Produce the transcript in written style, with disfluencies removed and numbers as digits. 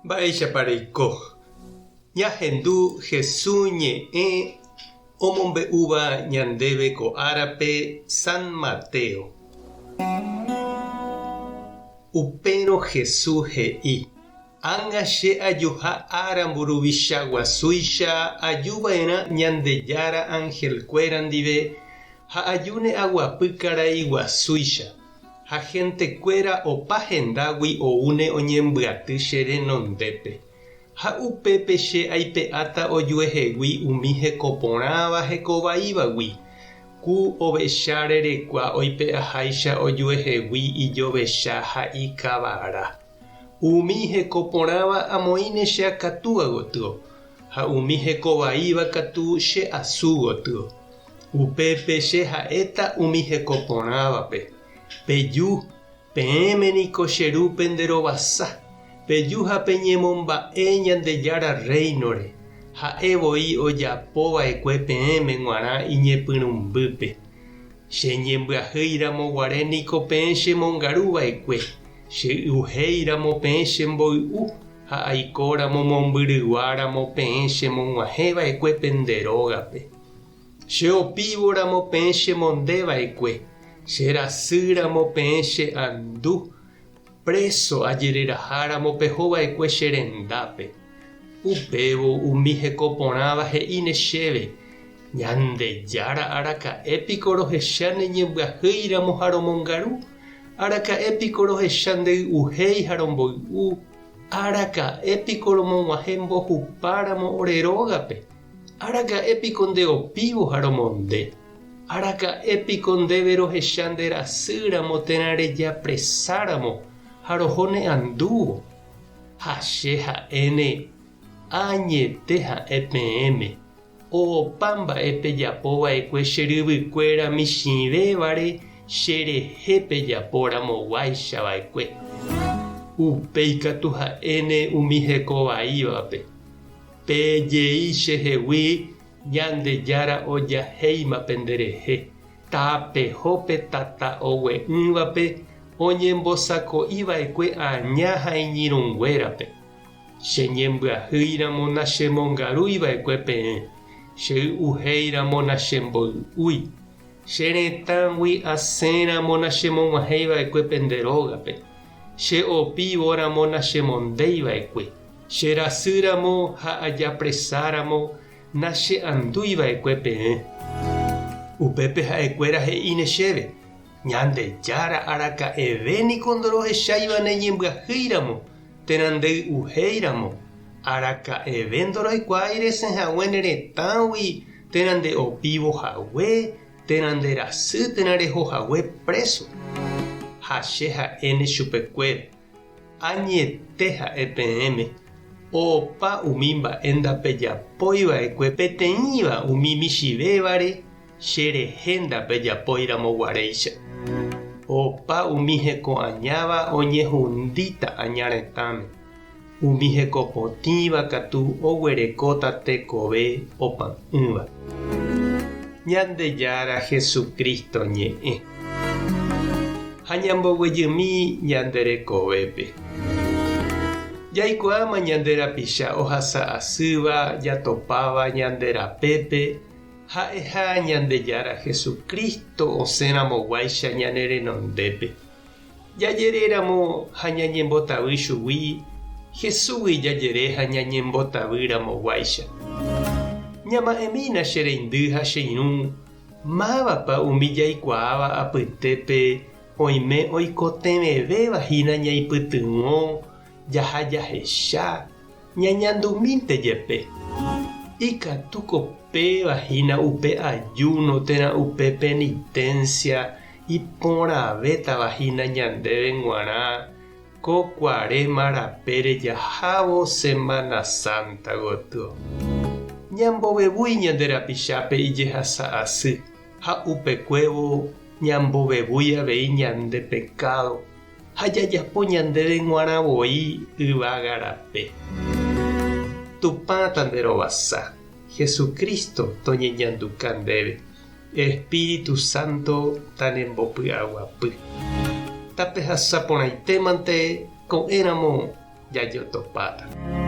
Mba'éichapa reiko? Ñahendu Hesu ñe'ẽ omombe'úva ñandéve ko árape San Mateo. Upérõ Hesu he'i, Ág̃a che ajuha ára mburuvicha guasúicha aju va'erã Ñandejára anhelkuéra ndive ha ajúne aguapy karai guasúicha. Ha hentekuéra opa hendágui oúne oñembyaty che renondépe. Ha upépe che aipe'áta ojuehegui umi heko porãva heko vaívagui, ku ovecha rerekua oipe'aháicha ojuehegui ijovecha ha ikavara. Umi heko porãva amoĩne che akatúa gotyo, ha umi heko vaíva katu che asu gotyo. Upépe che ha'éta umi heko porãvape, Peju, peẽme niko che Ru pende rovasa, peju ha peñemomba'e Ñandejára Rréinore, ha'e voi ojapo va'ekue peẽme g̃uarã iñepyrũmbýpe. Che ñembyahýi ramo guare niko peẽ chemongaru va'ekue, che y'uhéi ramo peẽ chemboy'u ha aiko ramo mombyrygua ramo peẽ chemog̃uahẽ va'ekue pende rógape. Che opívo ramo peẽ che monde va'ekue, che rasy ramo peẽ che andu, préso ajereraha ramo peho va'ekue che rendápe. Upévo umi heko porãva he'íne chéve, Ñandejára araka'e piko rohecha ne ñembyahýi ramo ha romongaru? Araka'e piko rohecha nde y'uhéi ha romboy'u? Araka'e piko romog̃uahẽ mbohupa ramo ore rógape? Araka'e piko nde opívo ha romonde? Araka'e piko ndéve rohecha nde rasy ramo térã rejapresa ramo ha roho ne andúvo? Ha che ha'éne, Añete ha'e peẽme, opa mba'e pejapo va'ekue che ryvykuéra michĩvévare che rehe pejapo ramoguáicha va'ekue. Upéi katu ha'éne umi heko vaívape. Pejei chehegui Ñandejára ojahéima penderehe, tapeho pe tata ogue'ỹvape oñembosako'iva'ekue aña ha iñirũnguérape. Che ñembyahýi ramo nachemongarúi va'ekue peẽ, che y'uhéi ramo nachemboy'úi, che retãgui asẽ ramo nachemog̃uahẽi va'ekue pende rógape, che opívo ramo nachemondéi va'ekue. Che rasy ramo ha ajapresa ramo na che andúi va'ekue peẽ. Upépe ha'ekuéra he'íne chéve, Ñandejára araka'eve niko ndorohecháiva ne ñembyahýi ramo térã nde y'uhéi ramo, araka'eve ndoroikuaái resẽ hague ne retãgui térã nde opívo hague térã nde rasy térã reho hague préso. Ha che ha'éne chupekuéra, Añete ha'e peẽme, opa umi mba'e ndapejapói va'ekue peteĩva umi michĩvévare che rehe ndapejapói ramo guaréicha. Opa umi heko añáva oñehundíta aña retãme, umi heko potĩva katu oguerekóta tekove opa'ỹva. Ñandejára Jesucristo ñe'ẽ. Ha ñamboguejymi ñande rekovépe. Jaikuaáma ñande rapicha ohasa asýva jatopáva ñande rapépe ha'eha Ñandejára Jesucristo osẽramoguáicha ñane renondépe. Jajeréramo ha ñañembotavy chugui, Jesúsgui jajere ha ñañembotavy ramoguáicha. Ñama'ẽmína che reindy ha che irũ, mávapa umi jaikuaáva apytépe oime oikotevẽvéva hína ñaipytyvõ, jaha jahecha, ñañandumínte jepe. Ikatúko péva hína upe ajúno térã upe penitencia Iporãvétava hína ñandéve g̃uarã ko Cuaresma rapére jahávo Semana Santa gotyo. Ñambovevúi ñande rapichápe ijehasa asy ha upekuévo ñambovevúi avei ñande pekádo ha jajapo ñandéve g̃uarã voi yvága rape. Tupã tanderovasa, Jesucristo toñeñanduka ndéve. Espíritu Santo tanembopy'aguapy. Tapehasa porãitémante ko'ẽramo. Jajotopáta.